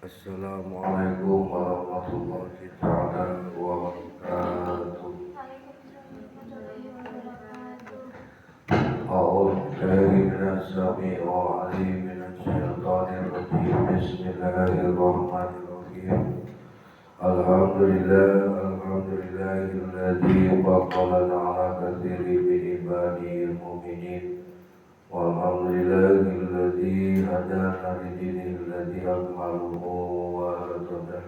Assalamualaikum warahmatullahi taala wabarakatuh. A'udzu billahi minas samii'il 'aliim minasy syaithaanir rajiim. Bismillahirrahmanirrahim. Alhamdulillah, alhamdulillahilladzi faddalana 'ala katsirin min ibadihil mu'minin. Walhamdulillahilladzi hadana lidinil ladzi akmaluhu wa arsalah.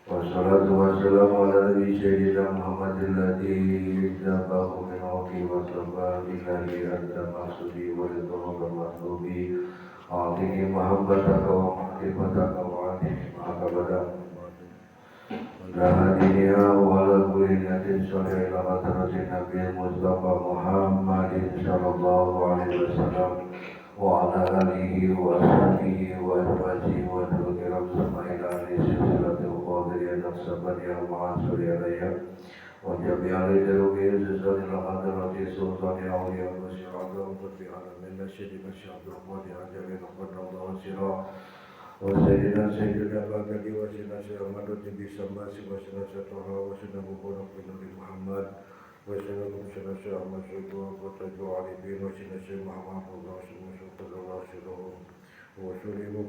Wassalatu wassalamu ala nabi sayyidina Muhammadil ladzi zabahu min uqi wa sabba billahi anta maqsudi wa ridha matlubi. A'tini mahabbataka wa ma'rifataka wa a'tini ma'akabada. Lahadinya wala kulinatin sholli ala hadratin Nabi Mustafa Muhammadin sallallahu alaihi wasallam wa ala alihi wa ashabihi wa azwajihi wa dhurriyyatihi sama ila silsilatil qadiriyah naqsabaniyah ma'asuriyah wa jami'al jarubi sholli ala hadrati sultani awliya wa syirah wa fi alamin nasyidi masyadul qadi ajalin qadallahu sirah wa sayyidina sayyidina bagadi wa sayyidina Ahmad nabi sambasi wa sayyidina Toha wa sayyidina Mubarak bin Nabi Muhammad wa sayyidina sayyidina Ahmad sayyidina wa tajul arifin wa sayyidina Syekh Muhammad wa sayyidina Qadar wa sayyidina Qur'an wa sayyidina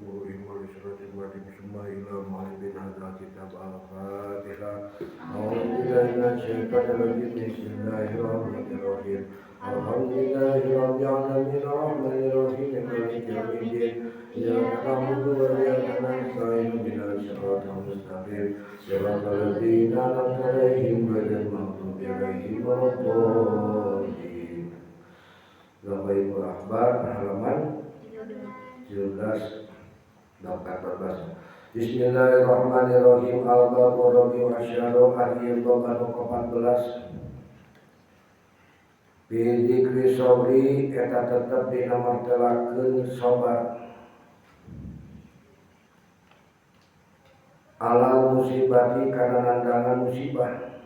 Madi Musamma ila ma'rifin hadza kitab al-Fatihah. A'udzu billahi minasy syaithanir rajim. Bismillahirrahmanirrahim. Alhamdulillahi rabbil alamin arrahmanir rahim maliki yaumiddin. Iyyaka na'budu wa iyyaka nasta'in ihdinas siratal mustaqim siratal ladzina an'amta 'alaihim ghairil maghdubi 'alaihim waladdallin. Bapak Ibu Akbar halaman 17 bab 14. Bismillahirrahmanirrahim. Al-babu rabi'u asyaru ari bab anu ke-14. Bi dzikri sabri eta tetep dina martelakeun sabar alal musibati kana nandangan musibah.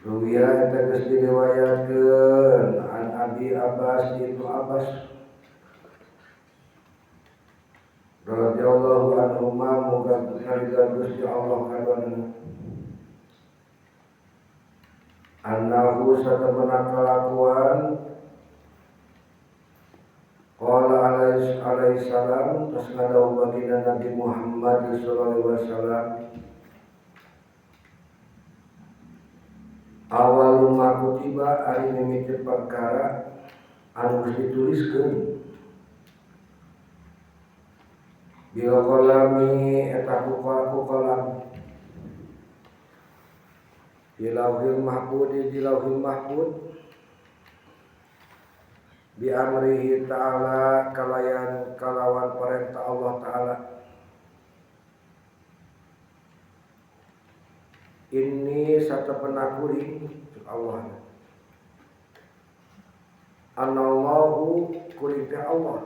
Ruwiya eta geus diriwayatkeun an Abi Abbas ibnu Abbas radhiyallahu anhuma muga ngaridha Gusti Allah kaduanana. Annahu satamana kalakuan qala alaihi salam terus ngadau baginda Nabi Muhammad sallallahu alaihi wasallam awal ma kutiba ari mimiti perkara anu geus dituliskeun bil qalami eta ku qalam di lauhil mahfud di lauhil mahfud bi amrihi ta'ala kalayan kalawan perintah Allah ta'ala. Ini satepena kuring Allah anallahu kuring teh Allah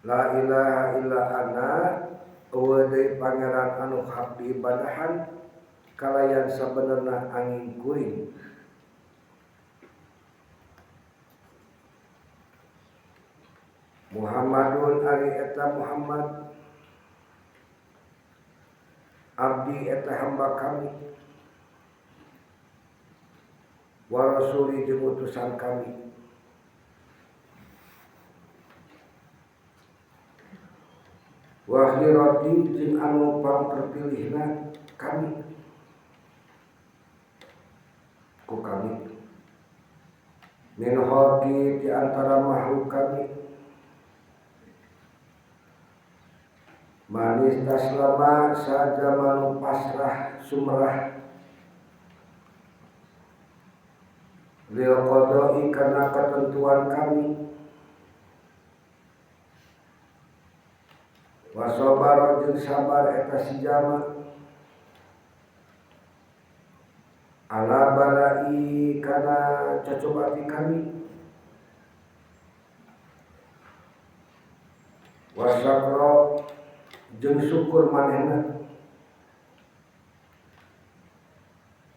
la ilaha illa ana eueuh deui pangeran anu hak diibadahan kalayan sabenerna angin kuring. Muhammadun ari eta Muhammad abdi eta hamba kami wa rasuli jeung utusan kami. Wa khirati jeung anu pangterpilihna kami ku kami min khalqi di antara makhluk kami manis taslama saja manu pasrah sumrah lil qada'i kana ketentuan kami wa sabar jeung sabar eta si jama ala balai kana cocobati kami wa syakra jeung syukur manehna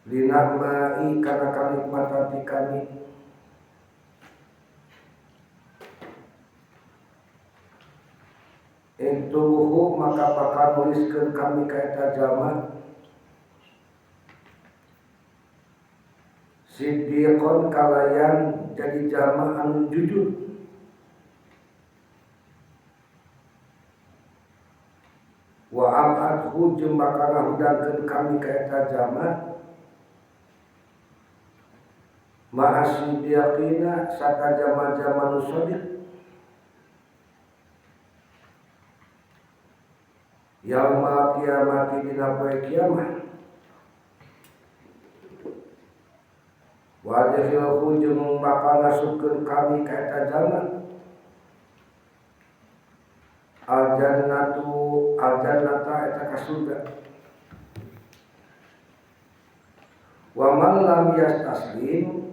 linamai kana kanikmatan ti kami. Iktubuhu maka bakal nuliskeun kami ka eta jalma siddiqon kalayan jadi jalma anu jujur wa abadhu jeung bakal ngahudangkeun kami ka eta jalma ma'asiddiqina sarta jalma-jalma nu shadiq yauma kiamati dina poe kiamat wa adkhilhu jeung bakal ngasupkeun kami ka eta jalma aljannatu aljannata eta ka surga wa man lam yastaslim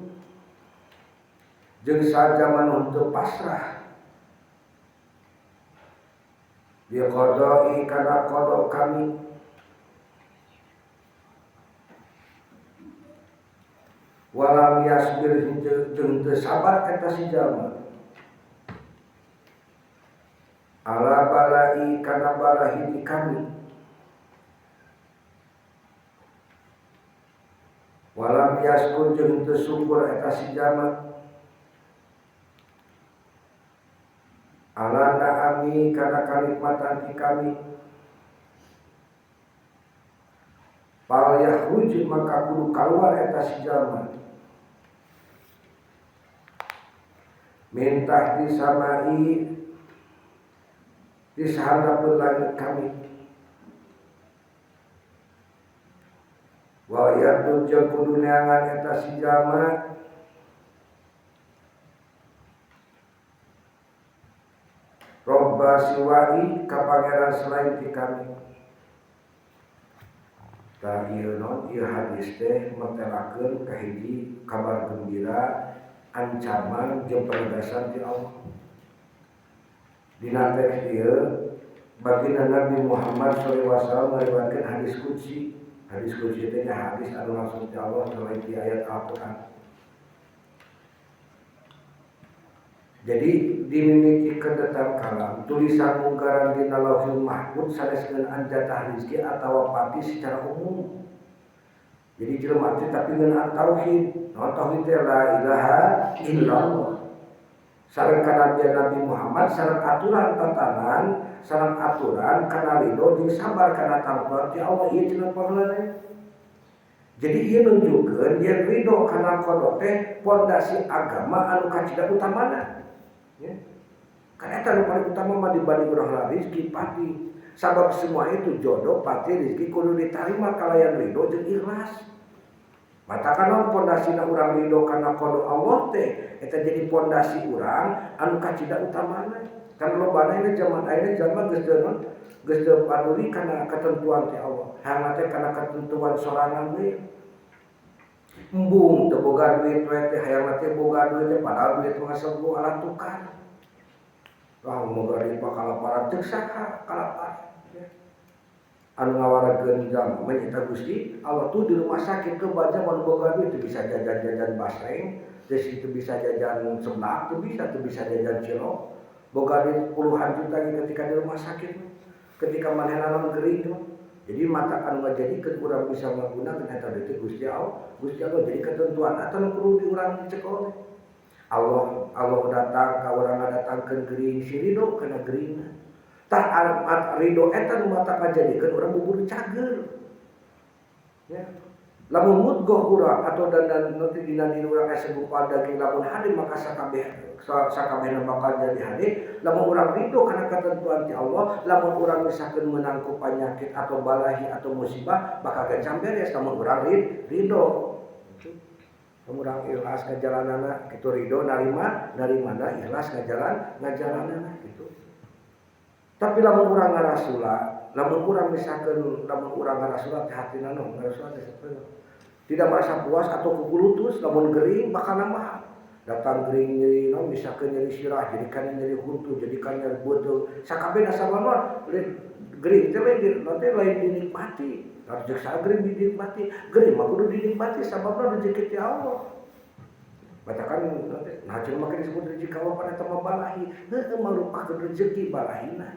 jeung saja manu henteu pasrah bi qada'i kana qada kami walam yasbir jeung teu sabar eta si jalma ala balai kana balahi di kami walam yaskur jeung teu syukur eta si jalma ala na'ami kana kanikmatan ti kami fal yakhruj maka kudu kaluar eta si jalma min tahti samai di sahandapeun langit kami wa yadun jeung kudu neangan eta si jalma Robba siwai ka pangeran selain ti kami. Tah ieu non ieu hadis teh metelakeun kahiji kabar gembira ancaman jeung penegasan ti Allah. Dina teks ieu baginda Nabi Muhammad sallallahu alaihi wasallam ngariwayatkeun hadis qudsi. Hadis qudsi teh nya hadis anu langsung ti Allah selain di ayat Al-Qur'an. Jadi dimimiti kedatang kalam tulisan mungkaran dina Lauhul Mahfuz sanes ngeunaan jatah rezeki atawa pati secara umum. Jadi jelema teh tapi ngeunaan tauhid. Naon tauhid teh la ilaha illallah. Sareng kanabian Nabi Muhammad sareng aturan tatanan, sareng aturan kana ridho jeung sabar kana tamtuan ti Allah ieu cenah paheulana. Jadi ieu nunjukkeun yen ridho kana qada teh pondasi agama anu kacida utamana. Ya. Karena eta nu paling utama mah dibanding urang rezeki pati. Sabab semua itu jodoh pati rezeki kudu ditarima kalayan ridho jeung ikhlas. Matakan naon pondasina urang ridho kana qada Allah teh eta jadi pondasi urang anu kacida utamana. Kan lobana ieu zaman ayeuna zaman geus teu naon geus teu paduli kana ketentuan ti Allah. Hayang teh kana ketentuan sorangan we. Embung teu boga duit we teh hayang teh boga duit teh padahal duit mah sabuah alat tukar. Wah, moga duit mah kalaparan teu saha kalaparan. Anu ngawaragkeun jalma mah nyaeta Gusti Allah tuh di rumah sakit teu baca mun boga duit teu bisa jajan-jajan basreng, teu bisa jajan seblak, teu bisa jajan cilok. Boga duit puluhan juta ketika di rumah sakit, ketika manehna naon gering tuh. Jadi mata anu ngajadikeun urang bisa ngagunakeun eta duit teh Gusti Allah. Gusti Allah jadi ketentuan atuh nu kudu di urang dicekol teh. Allah datang ka urang ngadatangkeun gering si ridho kana geringna. Tah ridho eta nu mata ngajadikeun urang bubur cager. Ya. Lamun mudgoh urang atau dandan nanti dina diri urang aya segumpal daging lamun hade maka sakabehna bakal jadi hade. Lamun urang ridho kana ketentuan ti Allah, lamun urang misalkeun meunang ku panyakit atau balahi atau musibah bakal gancang beres lamun urang ridho. Lamun urang ikhlas ngajalanana kitu ridho narima narimana ikhlas ngajalanana kitu. Tapi lamun urang ngarasula, lamun urang misalkeun lamun urang ngarasula teh hatina nu ngarasula teh sapertona. Tidak merasa puas atau kukulutus, lamun gering bakal nambah. Datang gering nyeri non misalkeun nyeri sirah, jadikan nyeri huntu, jadikan nyeri beuteung. Sakabeh nasabana gering teh lain nanti lain dinikmati. Harus jeksa gering dinikmati. Gering mah kudu dinikmati sababna rezeki ti Allah. Batakan nanti nah cenah mah disebut rezeki Allah pada eta mah balahi. Heueuh marupakeun rezeki balahina.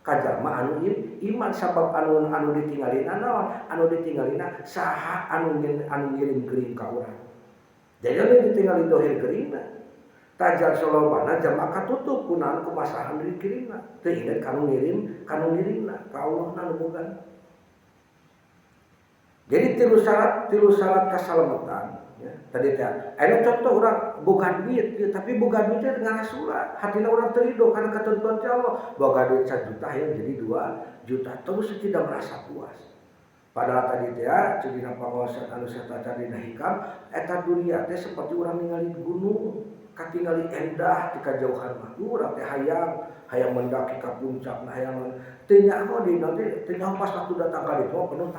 Ka jalma anu iman sabab anu anu ditinggalina naon? Anu ditinggalina saha anu anu ngirim gering ka urang. Jadi anu ditinggali dohir geringna. Tajar solobana jama katutup kunaon ku masalah anu dikirimna. Teu inget kanu ngirim, kanu ngirimna ka Allah na nu boga. Jadi tilu syarat kasalamatan ya. Tadi teh aya contoh orang boga duit ya, tapi boga duit teh ngarasula hatina urang teu ridho karena ketentuan ti Allah. Boga duit 1 juta hayang jadi 2 juta terus tidak merasa puas. Padahal tadi teh dina pangaosan anu satacan dina hikam eta dunia teh seperti urang ningali gunung katingali endah di kajauhan mah urang teh hayang hayang mendaki ka puncak nah hayang teu nyaho di nanti teu nyaho pas waktu datang ka ditu penuh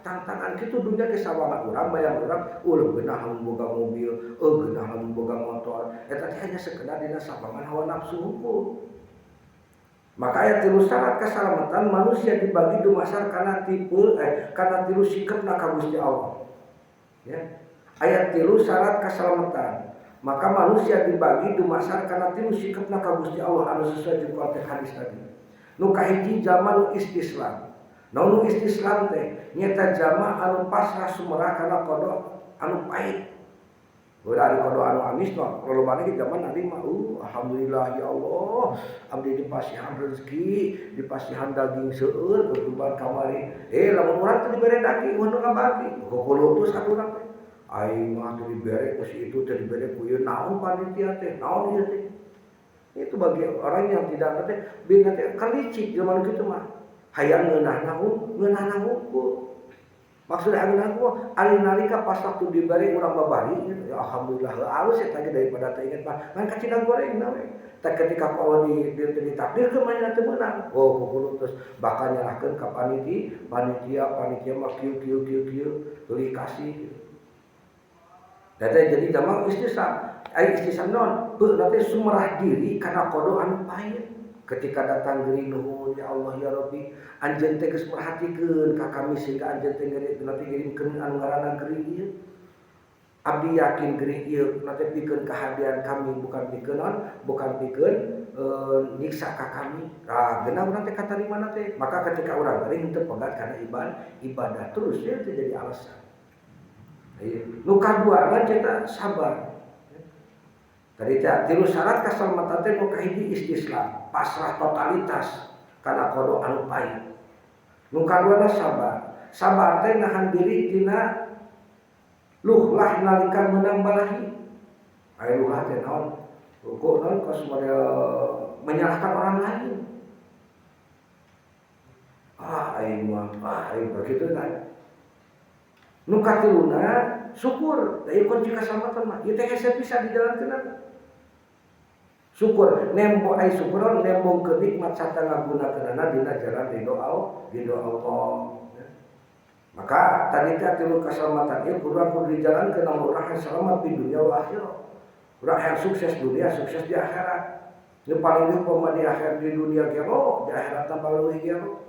tantangan kitu dunia ge sawangan urang bayang urang ulah geunah lamun boga mobil eueuh geunah lamun boga motor eta teh hanya sekedar dina sawangan hawa nafsu hungkul. Maka aya tilu syarat keselamatan manusia dibagi dumasar kana tipe kana tilu sikapna ka Gusti Allah. Ya. Aya tilu syarat keselamatan. Maka manusia dibagi dumasar kana tilu sikapna ka Gusti Allah anu sesuai jeung konteks hadis tadi. Nu kahiji jalma nu istislam. Nu istislam teh nyaeta jalma anu pasrah sumerah kana qada anu pahit. Udah ari qada anu amis mah lolobana ge zaman narima alhamdulillah ya Allah abdi dipasihan rezeki dipasihan daging seueur kurban kamari lamun urang teh dibere daging nu ngabagi kokolotus atuh urang teh aing mah teu dibere ku si itu teu dibere ku ieu naon panitia teh naon ieu teh. Itu bagi orang yang tidak ngerti bin teh kalicik zaman kitu mah hayang ngeunahna ngeunahna hungkul. Maksudnya ngeunah hungkul ari nalika pas waktu dibere urang babari gitu, ya alhamdulillah heuh alus eta ge daripada teu inget mah ngan kacida goreng we. Tah ketika ku Allah ditakdirkeun mah teu meunang. Oh kuku terus bakal nyalahkeun ka panitia panitia mah kieu kieu kieu kieu beli kasih. Da teh jadi gampang istislam. Ai istislam naon? Beuh teh sumerah diri kana qada anu pahit. Ketika datang gering nuhun ya Allah ya Rabbi anjeun teh geus merhatikeun ka kami sehingga anjeun teh nanti ngirimkeun anu ngaranna gering ieu. Abdi yakin gering ieu nanti pikeun kahadian kami bukan pikeun naon? Bukan pikeun nyiksa ka kami. Tah geunah urang teh katarimana teh. Maka ketika urang gering teu pegat kana ibadah terus ya teh jadi alasan. Nu kaduana kita sabar. Tadi teh tilu syarat kasalamatan teh nu kahiji istislam, pasrah totalitas kana qada anu pahit. Nu kaduana sabar. Sabar teh nahan diri tina luhlah nalika meunang balahi. Aya luhlah teh naon? Hukum naon kos model menyalahkan orang lain. Ah aing mah, ah aing begitu kan. Nu katiluna syukur, da ieu kunci kasalamatan mah. Ieu teh hese bisa dijalankeun. Syukur, nembo ai syukur nembongkeun nikmat sarta ngagunakeunana dina jalan ridho Allah, ridho Allah. Maka tadi teh tilu kasalamatan ieu kudu kudu dijalankeun lamun urang hayang selamat di dunia wa akhirat. Urang hayang sukses dunia, sukses di akhirat. Nu paling leuwih upama di akhir di dunia gelo, di akhirat tambah leuwih gelo.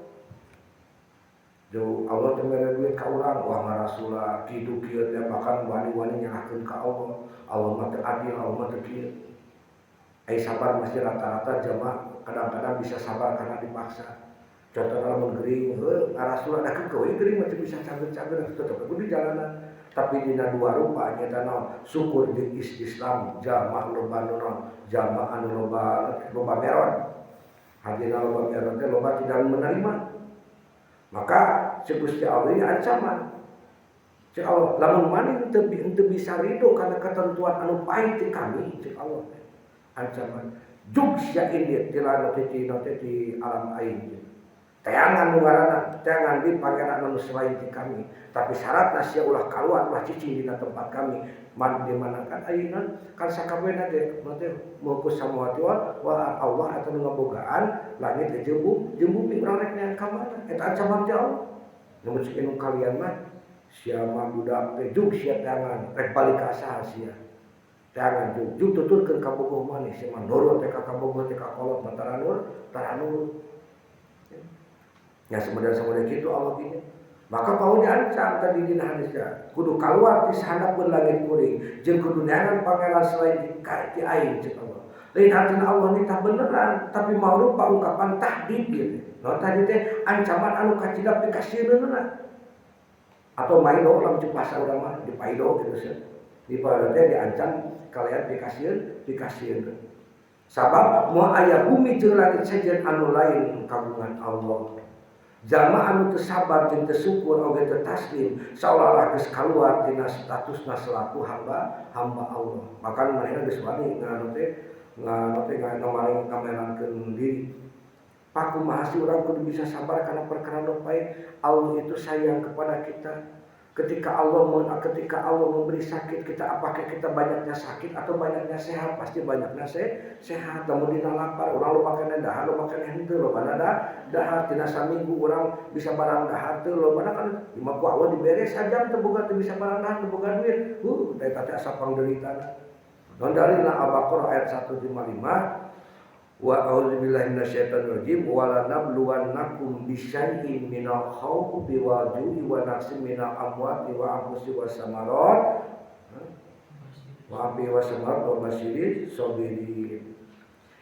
Jauh Allah teh mere duit ka urang, wah ngarasula kitu kieu teh bahkan wani-wani nyalahkeun ka Allah. Allah mah teu adil, Allah mah teu kieu. Ai sabar masih rata-rata jamaah kadang-kadang bisa sabar karena dipaksa. Contohna lamun gering, heuh ngarasula da keukeuh we gering mah teu bisa cager-cager tetep kudu di jalanan. Tapi dina dua rupa nyaeta naon? Syukur jeung istislam jamaah loba nu naon? Jamaah anu loba loba meron. Hadina loba meron teh loba tidak menerima. Maka cek Gusti Allah ini ancaman. Cek Allah, lamun maneh teu bisa ridho karena ketentuan anu pahit di kami, cek Allah teh. Ancaman. Jug sia indit tilana ti ti alam aing. Teangan nu ngaranna, teangan di pangeran anu selain ti kami. Tapi syaratna sia ulah kaluar, ulah cicing dina tempat kami. Man di mana kan ayeuna kan sakabehna ge mah teh mulkus samawati wal Allah atau nu ngabogaan langit jeung bumi urang rek neang ka mana? Eta ancaman ti Allah. Namun cek nu kalian mah sia mah budak teh jug sia teangan rek balik ka saha sia. Teangan jug jug tuturkeun ka bogoh maneh sia mah nurut teh ka kabogoh teh ka kolot mah taranur taranur. Ya sebenarnya gitu Allah gini. Maka kau diancam tadi dina hadisnya kudu kaluar ti sahandapeun langit kuring jeung kudu neangan pangeran selain ti aing cek Allah. Lain artina Allah nitah beneran tapi mau rupa ungkapan tahdid gitu. Nah tadi teh ancaman anu kacida pikasieunna atau maido lamun cek bahasa urang mah dipaido gitu sih. Dipaido teh diancam kalian pikasieun. Sabab moal aya bumi jeung langit sejen anu lain kagungan Allah. Jalma anu teu sabar jeung teu syukur oge teu taslim saolah-olah geus kaluar tina statusna selaku hamba Allah. Bahkan manehna geus wani nganu teh ngamaling ngamelankeun diri. Pakumaha sih urang kudu bisa sabar karena perkara nu pahit. Allah itu sayang kepada kita. Ketika Allah memberi sakit kita, apakah kita banyaknya sakit atau banyaknya sehat? Pasti banyaknya sehat. Lamun dina lapar, urang loba keneh dahar, loba keneh henteu, loba dahar tina saminggu urang bisa barang dahar teu, loba kan imah ku Allah dibere sajam teu boga teu bisa barang dahar, teu boga duit. Eta teh asa pangderitana. Non dalilna Al-Baqarah ayat 155 wa a'udzubillahi minasyaitonirrajim wa la nabluwannakum bisyai'in minal khawfi wal ju'i wa naqsin minal amwali wa anfusi was samarat wa abi was samarat wa basyiris sabirin.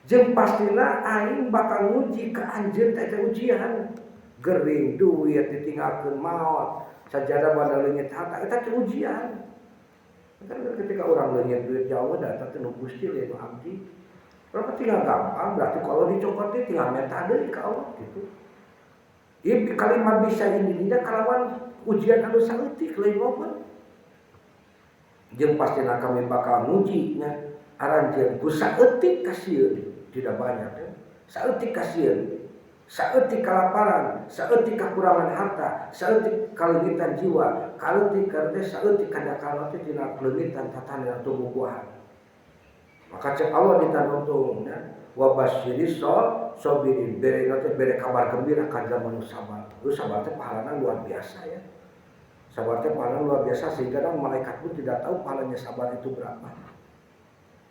Jeung pastina aing bakal nguji ka anjeun teh ujian gering duit ditinggalkeun maot sajadah pada leungit harta eta teh ujian. Kan ketika orang leungit duit jauh da eta teh nu Gusti lain nu abdi. Berapa tinggal gampang, berarti kalau dicokot teh tinggal minta deui ka Allah gitu. Ieu kalimat bisa ini dina kalawan ujian anu saeutik lain loba. Jeung pastina kami bakal nguji nya aranjeun ku saeutik kasieun, tidak banyak ya. Saeutik kasieun, saeutik kalaparan, saeutik kekurangan harta, saeutik kaleungitan jiwa, kaleutik teh saeutik kadakala teh tina kaleungitan tatanan atau buah-buahan. Maka cek Allah ditanuntung ya wa basyiris sabirin bere teh bere kabar gembira ka jalma nu sabar. Lu sabar teh pahalana luar biasa ya. Sabar teh pahalana luar biasa sehingga kan malaikat pun tidak tahu pahalanya sabar itu berapa.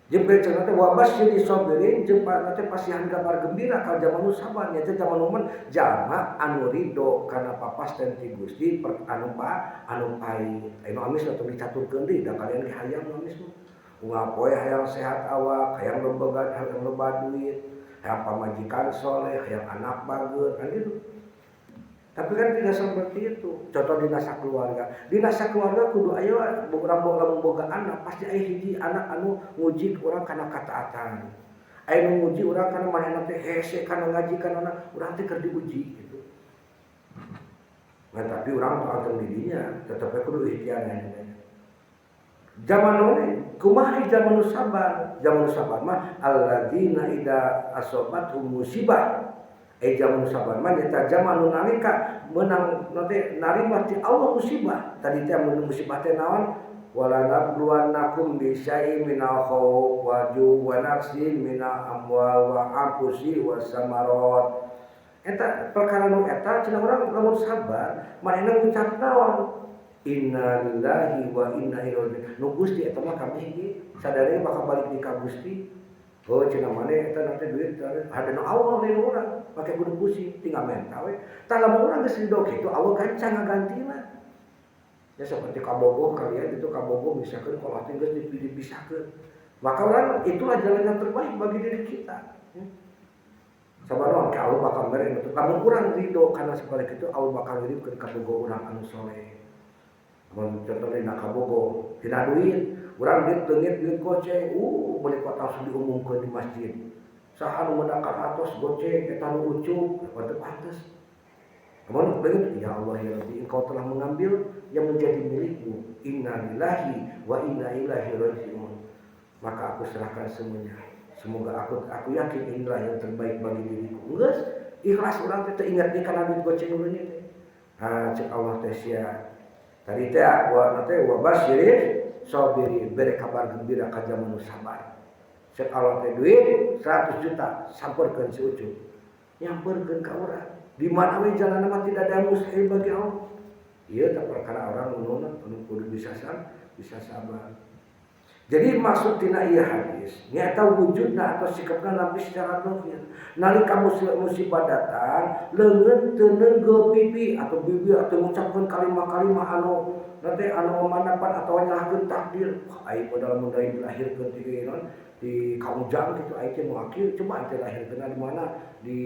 Jeung bere cenah teh wa basyiris sabirin jeung teh pasihan kabar gembira ka jalma nu sabar nya teh jalma nu jalma anu ridho kana papasten ti Gusti anu anu pahit. Anu amis atau dicaturkeun deui da kalian ge hayang nu amis mah. Unggal poe hayang sehat awak, hayang loba hayang loba duit, hayang pamajikan soleh, hayang anak bager, kan gitu. Tapi kan tidak seperti itu. Contoh dinasa keluarga. Dinasa keluarga kudu aya urang lamun boga anak pasti aya hiji anak anu nguji urang kana kataatan. Aya nu nguji urang kana manehna teh hese kana ngaji kana urang teh keur diuji gitu. Nah, tapi urang teu anteng di dinya, tetep we kudu ikhtiar nya. Zaman nu kumaha zaman nu sabar? Zaman nu sabar mah alladzina idza asobathum musibah. Zaman nu sabar mah nyata zaman nu nalika meunang nanti narima ti Allah musibah. Tadi teh mun musibah teh naon? Wala nabluwannakum bisyai'in minal khauf wa ju' wa naqsin minal amwal wa anfusi was samarat. Eta perkara nu eta cenah urang lamun sabar manehna ngucap naon? Inna lillahi wa inna ilaihi raji'un. Nu Gusti eta mah kabeh ge sadare bakal balik di ka Gusti. Oh cenah maneh eta nanti duit ada nu Allah lain urang pake kudu pusing tinggal menta we. Tah lamun urang geus ridho kitu Allah gancang ngagantina. Ya seperti kabogoh kalian itu kabogoh misalkan kalau hati geus dipisahkeun. Maka orang itulah jalan yang terbaik bagi diri kita. Sabar naon ka Allah bakal mere nu lamun urang ridho kana sebalik itu Allah bakal ngirimkeun kabogoh urang anu soleh. Mun contohnya dina kabogoh, dina duit, urang duit leungit duit goceng, beli kota langsung diumumkeun di masjid. Saha nu meunang atos goceng eta nu ucup, teu pantes. Namun leungit, ya Allah ya Rabbi, engkau telah mengambil yang menjadi milikmu. Inna lillahi wa inna ilaihi raji'un. Maka aku serahkan semuanya. Semoga aku yakin inilah yang terbaik bagi diriku. Geus ikhlas urang teh teu ingat deui kana duit goceng nu leungit teh. Ha cek Allah teh sia. Tadi teh wa teh wa basyiris sabirin bere kabar gembira ka jalma nu sabar. Cek Allah teh duit 100 juta sampeurkeun si Ucup. Nyampeurkeun ka urang. Di mana we jalan mah tidak ada mustahil bagi Allah. Ieu teh perkara orang nu kudu bisa sabar. Jadi maksud tina ieu hadis nyata wujudna atau sikapna Nabi secara zahir. Nalika musibah datang, leungeun teu neunggeul pipi atau bibir atau ngucapkeun kalimah-kalimah anu nanti anu memanapan atau nyalahkeun takdir. Wah, aing modal mun dilahirkeun di naon di Kaujang gitu aing teh nu kieu coba aing teh lahirkeun di mana di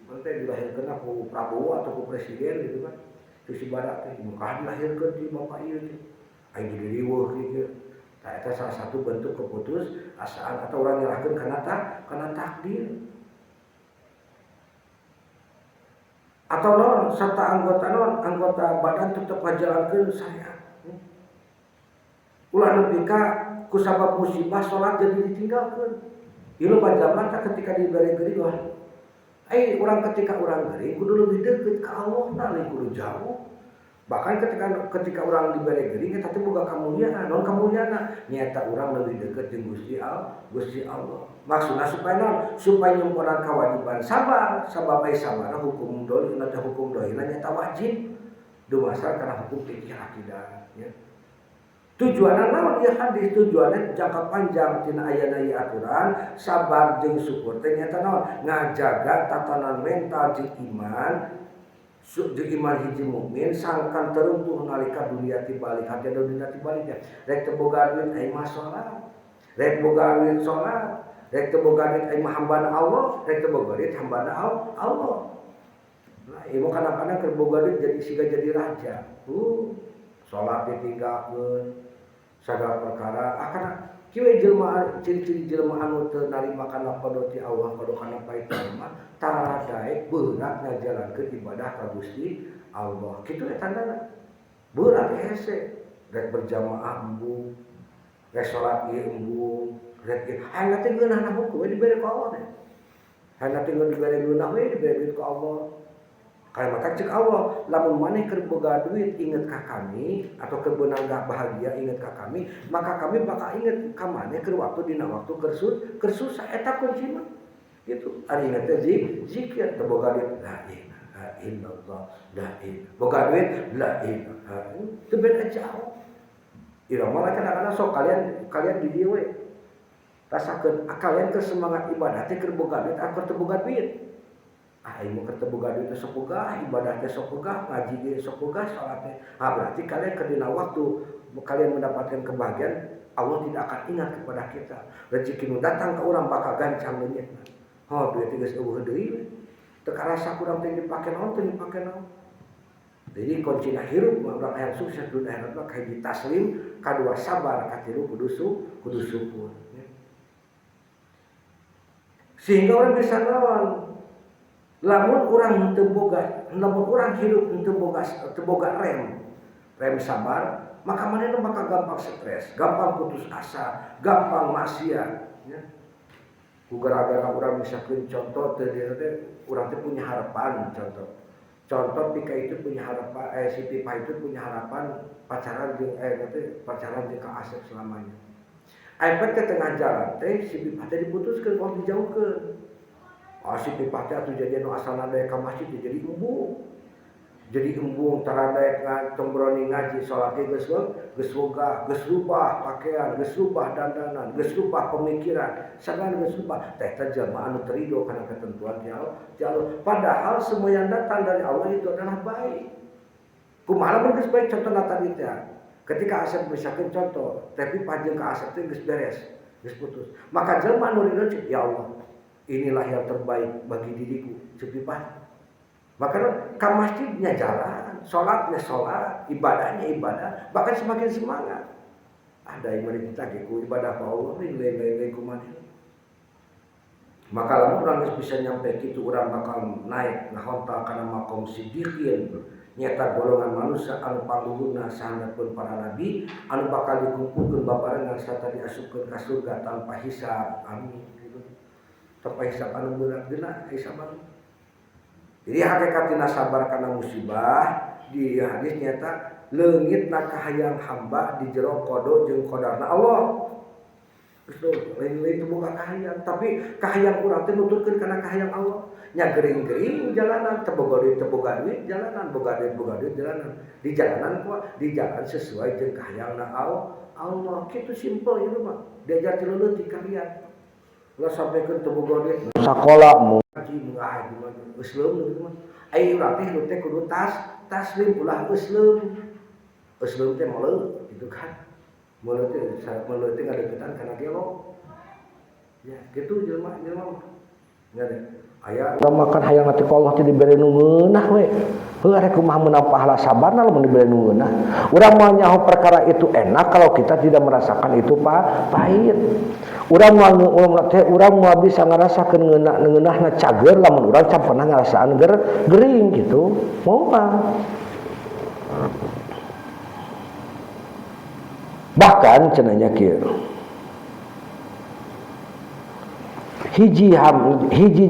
nanti dilahirkeun ku Prabowo atau ku presiden gitu kan. Terus si badak teh muka dilahirkeun di bapak ieu teh. Aing jadi riweuh kieu. Nah, itu salah satu bentuk keputusasaan atau orang nyalahkeun karena takdir. Atau non serta anggota non anggota badan tetap ngajalankeun syariat. Ulah nepi ka kusabab musibah salat jadi ditinggalkeun. Ieu loba zaman teh ketika dibere geuring wah. Ai urang ketika urang geuring kudu lebih deukeut ka Allah na lain kudu jauh. Bahkan ketika orang diberi geuring eta teh boga kamuliaan, naon kamuliaanna? Nyaeta urang lebih deukeut jeung Gusti Allah. Maksudna supaya naon? Supaya nyemponan kewajiban sabar, sabab ai sabar hukum dohir teh hukum dohirna nyaeta wajib dumasar kana hukum fikih akidah ya. Tujuanna naon ieu hadis? Tujuanna jangka panjang tina ayana ieu aturan sabar jeung syukur teh nyaeta naon? Ngajaga tatanan mental jeung iman jeung iman hiji mukmin sangkan teruntuh nalika dunia tibalik hati dunia tibaliknya rek teu boga duit aing mah salat rek boga duit salat rek teu boga duit aing mah hambana Allah rek teu boga duit hambana Allah. Nah ieu mah kadang-kadang keur boga duit jadi siga jadi raja salat ditinggalkeun sagala perkara kana kieu jelema ciri-ciri jelema anu teu narima kana qada ti Allah qada kana pait mah tara daek berat ngajalankeun ibadah ka Gusti Allah. Kitu we tandana. Berat hese rek berjamaah embung, rek salat ieu embung, rek ieu hayang teh ngeunahna hukum we dibere ku Allah teh. Hayang teh dibere ngeunah we dibere duit ku Allah. Kaya mata cek Allah, lamun maneh keur boga duit inget ka kami atau keur beunang bahagia inget ka kami, maka kami bakal inget ka maneh keur waktu dina waktu keur susah eta kunci mah. Gitu. Ari inget teh zikir teu boga duit la ilaha illallah la ilaha. Boga duit la ilaha. Teu beda jauh. Ira mah kadang-kadang sok kalian di dieu we. Rasakeun kalian keur semangat ibadah teh keur boga duit atau teu boga duit. Ah ieu mah keur boga duit teh sok boga, ibadah teh sok boga, ngaji ge sok boga, salat teh. Ah berarti kalian keur dina waktu kalian mendapatkan kebahagiaan, Allah tidak akan ingat kepada kita. Rezeki nu datang ke urang bakal gancang leungitna. Oh duit geus eueuh deui. Teu karasa kurang teh dipake naon teh dipake naon. Jadi kuncina hirup mah urang hayang sukses dunia akhirat mah kahiji taslim, kadua sabar, katilu kudu syukur. Sehingga orang bisa naon? Lamun urang teu boga, lamun urang hirup teu boga rem sabar, maka manehna bakal gampang stres, gampang putus asa, gampang maksiat ya. Ku gara-gara urang misalkan contoh teh dia teh urang teh punya harapan contoh. Contoh Pika itu punya harapan, si Pipa itu punya harapan pacaran jeung nanti pacaran jeung Ka Asep selamanya. Aing teh tengah jalan teh si Pipa teh diputuskeun kok dijauhkeun. Ah si Pipa teh atuh jadi anu asalna daek ka masjid jadi embung. Jadi embung tara daek tong berani ngaji salat ge geus wegah, geus rubah pakaian, geus rubah dandanan, geus rubah pemikiran, sagala geus rubah. Teh teh jelema anu terido kana ketentuan ti Allah. Padahal semua yang datang dari Allah itu adalah baik. Kumaha lamun geus baik contohna tadi teh. Ketika Asep misalkan contoh, tapi panjang ke Asep teh geus beres, geus putus. Maka jelema anu ridho cek, ya Allah, inilah yang terbaik bagi diriku, cek Pipa. Maka ke masjidnya jalan, sholatnya sholat, ibadahnya ibadah, bahkan semakin semangat. Ada yang mereka ku ibadah ka Allah, lain-lain kumaha. Maka lamun urang geus bisa nyampe kitu urang bakal naik ngahontal kana makom siddiqin, nyata golongan manusia anu pangluhurna sahandapeun para nabi anu bakal dikumpulkeun babarengan sarta diasupkeun ka surga tanpa hisab. Amin gitu. Tanpa hisab anu berat geuna hisab anu. Jadi hakikatina sabar kana musibah di hadis nyata leungitna kahayang hamba di jero qada jeung qadarna Allah. Lain-lain teu boga kahayang, tapi kahayang urang teh nuturkeun kana kahayang Allah. Nya gering-gering jalanan, teu boga duit jalanan, boga duit jalanan. Di jalanan kuat, di jalan sesuai jeung kahayangna Allah. Kitu simpel ieu mah. Diajar ti leutik kalian. Ulah sampaikan teu boga duit sakola mu ngaji ah gimana eusleum gitu mah. Ai urang teh hirup teh kudu taslim ulah eusleum. Eusleum teh meuleuh gitu kan. Meuleuh teh ngadeukeutan kana gelo. Ya, gitu jelema mah. Nya aya urang makan hayang nanti ku Allah teh dibere nu ngeunah we. Heuh arek kumaha meunang pahala sabarna lamun dibere nu ngeunah. Urang moal nyaho perkara itu enak kalau kita tidak merasakan itu pahit. Urang moal teh urang moal bisa ngarasakeun ngeunahna cager lamun urang can pernah ngarasaan gering gitu. Moal. Bahkan cenah nya kieu. Hiji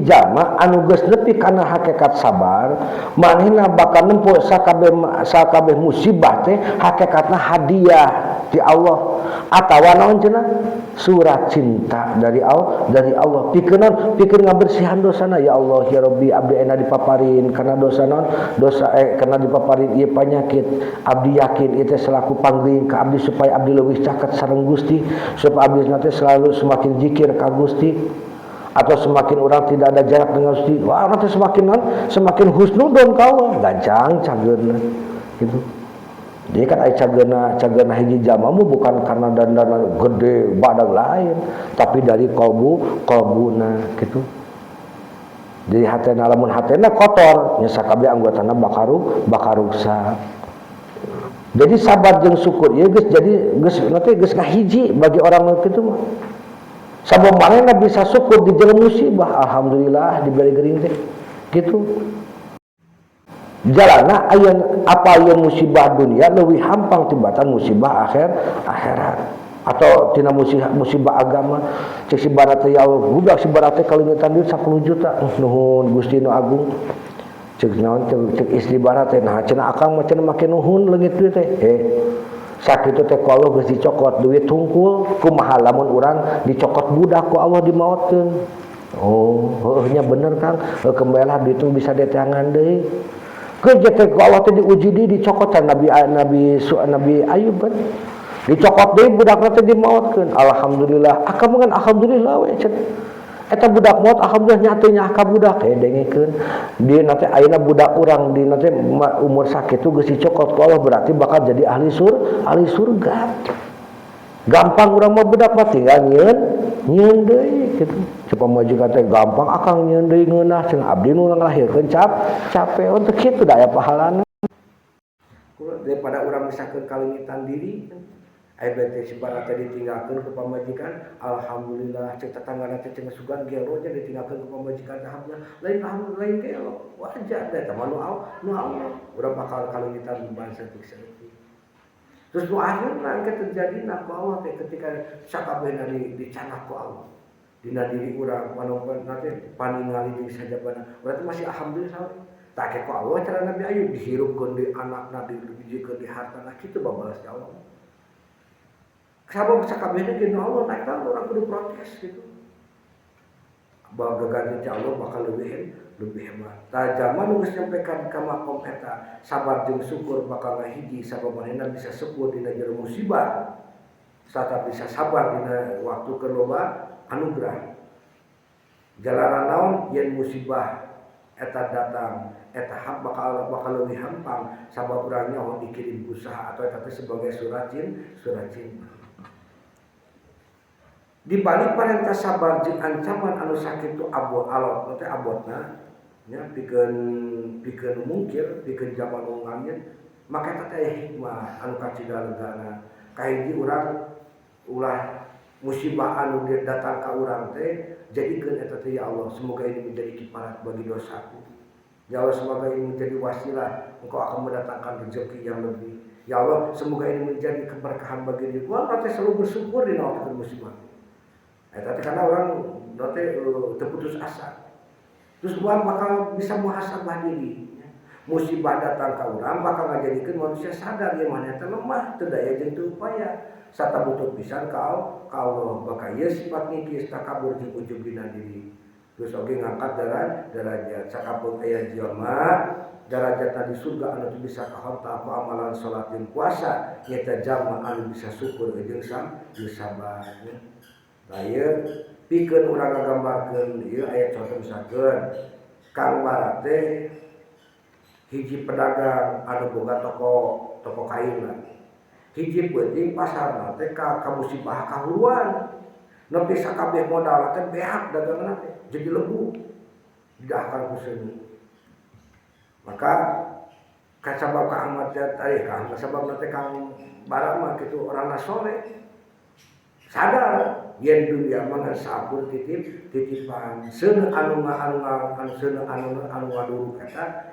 jalma anu geus nepi kana hakikat sabar, manehna bakal nempo sakabeh musibah teh hakikatna hadiah ti Allah atawa naon cenah surat cinta dari Allah. Pikeun naon? Pikeun ngabersihan dosana. Ya Allah ya Rabbi, abdi enak dipaparin kana dosa naon? Dosa kana dipaparin ieu panyakit. Abdi yakin ieu teh selaku panggling ka abdi supaya abdi leuwih caket sareng Gusti, supaya abdi nanti selalu semakin zikir ka Gusti, atau semakin orang tidak ada jarak dengan Gusti, wah nanti semakin non, semakin husnudon ka Allah, gancang cageurna gitu. Jadi kan ai cageurna hiji jalma bukan karena dandana gede badag lain, tapi dari kolbuna gitu. Jadi hatena lamun hatena kotor, nya sakabeh anggotana bakal ruksak. Jadi sabar jeung syukur ieu geus jadi geus nanti geus ngahiji bagi orang kitu mah. Sabab manehna bisa syukur di jero musibah, alhamdulillah diberi gering teh gitu. Jalana aya apa aya musibah dunia leuwih hampang tibatan musibah akhirat atau tina musibah agama. Cek si barat teh ya Allah, budak si barat teh kalingetan duit 10 juta, nuhun Gusti nu agung. Cek naon cek istri barat teh, nah cenah akang mah cenah make nuhun leungit duit teh. Sakitu teh ku Allah geus dicokot duit hungkul, kumaha lamun urang dicokot budak ku Allah dimaotkeun. Oh, heueuh nya bener Kang, heuh kembelah duit bisa diteangan deui. Kerja teh ku Allah teh diuji deui dicokot Nabi Ayub kan. Dicokot deui budakna teh dimaotkeun. Alhamdulillah. Akang mah alhamdulillah we cenah. Eta budak maot alhamdulillah nya teh nya ka budak dengekeun. Di nanti ayeuna budak urang di nanti umur sakitu geus dicokot ku Allah berarti bakal jadi ahli surga. Gampang urang mah budak mah tinggal nyieun deui kitu. Cepat majikan teh gampang akang nyieun deui ngeunah cenah abdi nu ngalahirkeun capek untuk kitu da aya pahalana. Daripada urang misakeun kalengitan diri aya bete si barat teh ditinggalkeun ku pamajikan, alhamdulillah cek tetanggana teh cenah sugan gelo nya ditinggalkeun ku pamajikan alhamdulillah. Lain alhamdulillah lain gelo, wajar da eta mah nu Allah. Urang bakal kalengitan beban saeutik-saeutik. Terus nu akhirna engke terjadi na ku Allah teh ketika sakabehna dicanak ku Allah. Dina diri urang panompon nanti paningali jeung sajabana. Urang teh masih alhamdulillah. Tak ke ku Allah cara Nabi Ayub dihirupkeun di anakna, dibijikeun di hartana kitu babalas ka Allah. Sabab sakabehna ge nu Allah naik ka urang kudu protes gitu. Bahwa gaganti Allah bakal lebih hebat. Tah zaman nu geus nyampe ka makom eta, sabar jeung syukur bakal ngahiji sabab manehna bisa syukur dina jero musibah. Sarta bisa sabar dina waktu keur loba anugerah. Jalanan naon yen musibah eta datang, eta bakal leuwih hampang sabab urang nyaho dikirim ku saha atau eta teh sebagai surat cinta. Di balik perintah sabar jeung ancaman anu sakitu abot alot teh abotna nya pikeun mungkir pikeun zaman nu ngalieun maka eta teh hikmah anu kacida legana. Kahiji urang ulah musibah anu datang ka urang teh jadikeun eta teh ya Allah semoga ini menjadi kifarat bagi dosaku. Ya Allah semoga ini menjadi wasilah engkau akan mendatangkan rezeki yang lebih. Ya Allah semoga ini menjadi keberkahan bagi diriku. Urang teh selalu bersyukur dina waktu musibah. Tapi karena orang nanti terputus asa, terus orang bakal bisa muhasabah diri. Musibah datang ke orang bakal ngajadikeun manusia sadar ya mana teh lemah, teu daya jeung teu upaya. Sarta butuh pisan ka Allah bakal ieu sifat ngikis takabur jeung ujub dina diri. Terus oge ngangkat derajat sakapeung aya jelema derajat di surga anu teu bisa kahontal ku amalan salat jeung puasa nyaeta jalma anu bisa syukur jeung sabar. Tah ieu pikeun urang ngagambarkeun ieu aya contoh misalkeun Kang Bara teh hiji pedagang anu boga toko kain lah. Hiji peuting pasarna teh ka musibah kahuruan nepi sakabeh modal teh beak daganganna teh jadi lebu didahkan ku seuneu. Maka kasabab ka Ahmad tadi ka sabab teh Kang Bara mah kitu orangna soleh sadar yen dunia mah ngan sakur titipan seuneu anu anu seuneu anu ngaduruk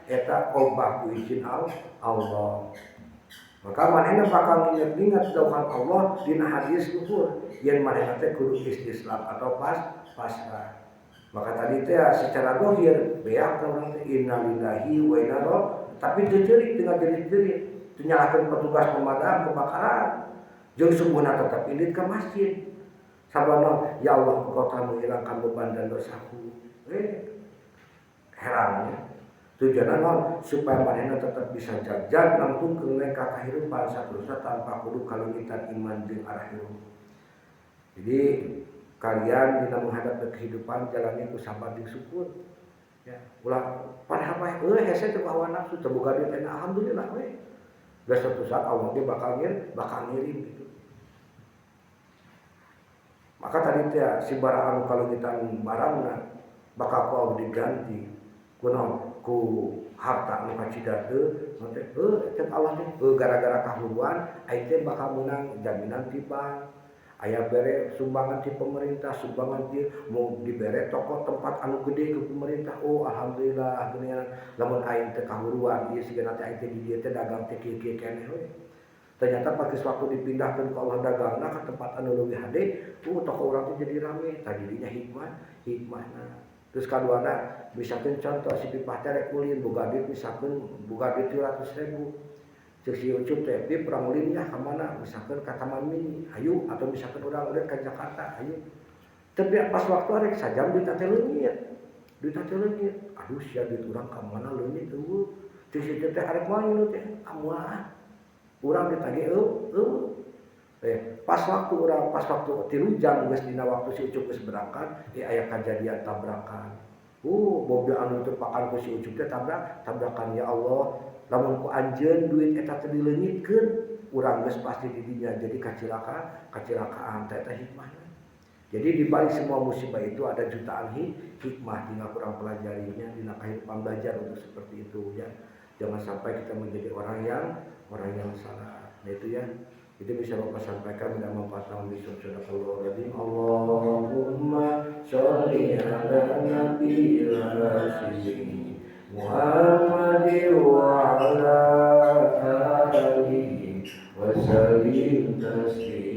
eta obah ku izin Allah. Maka manehna bakal nginget-nginget dawuhan Allah dina hadis luhur yen manehna teh kudu istislam atau pasrah. Maka tadi teh secara zahir beak urang teh innalillahi wa inna ilaihi, tapi teu ceurik teu ngajerit-jerit, teu nyalahkeun petugas pemadam kebakaran. Jeung subuhna tetap indit ka masjid. Sabana ya Allah engkau telah menghilangkan beban dan dosaku. Herannya. Tujuanna naon supaya manehna tetap bisa jagjag nangtungkeun ka kahirupan saterusna tanpa kudu kaleungitan iman jeung arah hirup. Jadi kalian dina menghadapi kehidupan jalani ku sabar jeung syukur. Ya, ulah padahal mah eueuh hese teh hawa nafsu teu boga duit alhamdulillah we. Da suatu saat Allah ge bakal ngirim gitu. Maka tadi teh si barang anu kaleungitan barangna bakal ku Allah diganti ku naon ku harta anu kacida teu teh cek Allah teh gara-gara kahuruan aing teh bakal meunang jaminan ti bank aya bere sumbangan ti pemerintah sumbangan ti mau dibere toko tempat anu gede ke pemerintah oh alhamdulillah geuningan lamun aing teh kahuruan ieu sigana teh aing teh di dieu teh dagang teh kieu-kieu keneh we. Ternyata pas waktu dipindahkan ke Allah dagangna ke tempat anu leuwih hade toko urang teh jadi rame tadinya hikmahna. Terus kaduana misalkan contoh si pipah teh rek ulin boga duit misalkan boga duit 300.000 cek si Ucup teh pip urang ulin ya ka mana misalkan ka Taman Mini hayu atau misalkan urang ulin ka Jakarta hayu tapi pas waktu arek sajam duit teh leungit aduh sia duit urang ka mana leungit eueuh cek si Ucup teh arek moal ngilu teh amuah urang ditagih eueuh pas waktu urang pas waktu 3 jam geus dina waktu si Ucup geus berangkat aya kajadian tabrakan mobil anu teu pakan ku si Ucup teh tabrakan ya Allah lamun ku anjeun duit eta teh dileungitkeun urang geus pasti di dinya jadi kacilakaan teh eta hikmahna. Jadi di balik semua musibah itu ada jutaan hikmah tinggal kurang pelajarinya dina kehidupan belajar untuk seperti itu ya. Jangan sampai kita menjadi orang yang salah. Nah itu ya. Itu bisa Bapak sampaikan mudah manfaat bisa sadaqallahu Allahumma sholli ala nabiyil hasyim Muhammad wa ala alihi wa sallim taslima.